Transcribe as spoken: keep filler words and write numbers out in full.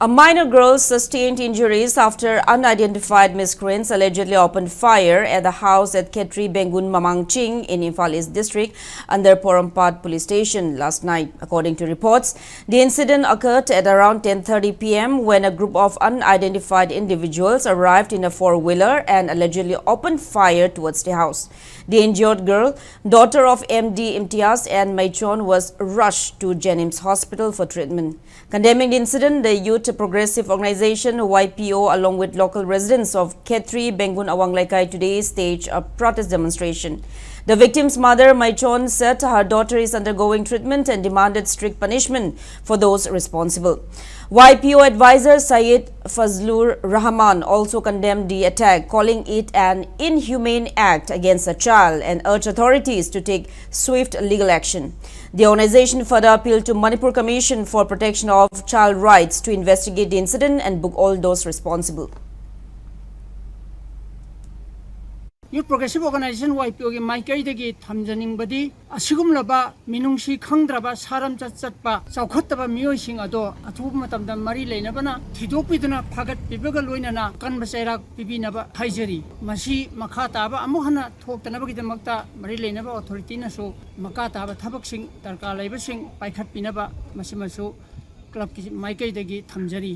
A minor girl sustained injuries after unidentified miscreants allegedly opened fire at the house at Khetri Bengun Mamangching in Imphal East District under Porompat Police Station last night. According to reports, the incident occurred at around ten thirty p m when a group of unidentified individuals arrived in a four-wheeler and allegedly opened fire towards the house. The injured girl, daughter of M D Imtiaz and Maichon, was rushed to JNIMS Hospital for treatment. Condemning the incident, the Youth Progressive Organization, Y P O, along with local residents of Khetri Bengun Awang Laikai, today staged a protest demonstration. The victim's mother, Maichon, said her daughter is undergoing treatment and demanded strict punishment for those responsible. Y P O advisor Syed Fazlur Rahman also condemned the attack, calling it an inhumane act against a child, and urged authorities to take swift legal action. The organization further appealed to Manipur Commission for Protection of Child Rights to investigate the incident and book all those responsible. Youth Progressive Organization, Y P O ꯒꯤ ꯃꯥꯏꯀꯩꯗꯒꯤ ꯊꯝꯖꯅꯤꯡꯕꯗꯤ, ꯑꯁꯤꯒꯨꯝꯂꯕ ꯃꯤꯅꯨꯡꯁꯤ ꯈꯪꯗ꯭ꯔꯕ, ꯁꯥꯔꯝꯆꯠ ꯆꯠꯄ, ꯆꯥꯎꯈꯠꯇꯕ ꯃꯤꯑꯣꯏꯁꯤꯡ ꯑꯗꯣ ꯑꯊꯨꯕ ꯃꯇꯝꯗ ꯃꯔꯤ ꯂꯩꯅꯕꯅ ꯊꯤꯗꯣꯛꯄꯤꯗꯨꯅ ꯐꯥꯒꯠꯄꯤꯕꯒ ꯂꯣꯏꯅꯅ ꯑꯀꯟꯕ ꯆꯩꯔꯥꯛ ꯄꯤꯕꯤꯅꯕ ꯍꯥꯏꯖꯔꯤ꯫ ꯃꯁꯤ ꯃꯈꯥ ꯇꯥꯕ ꯑꯃꯨꯛ ꯍꯟꯅ ꯊꯣꯛꯇꯅꯕꯒꯤꯗꯃꯛꯇ ꯃꯔꯤ ꯂꯩꯅꯕ ꯑꯣꯊꯣꯔꯤꯇꯤꯅꯁꯨ ꯃꯈꯥ ꯇꯥꯕ ꯊꯕꯛꯁꯤꯡ ꯗꯔꯀꯥꯔ ꯂꯩꯕꯁꯤꯡ ꯄꯥꯏꯈꯠꯄꯤꯅꯕ ꯃꯁꯤꯃꯁꯨ ꯀ꯭ꯂꯕꯀꯤ ꯃꯥꯏꯀꯩꯗꯒꯤ ꯊꯝꯖꯔꯤ꯫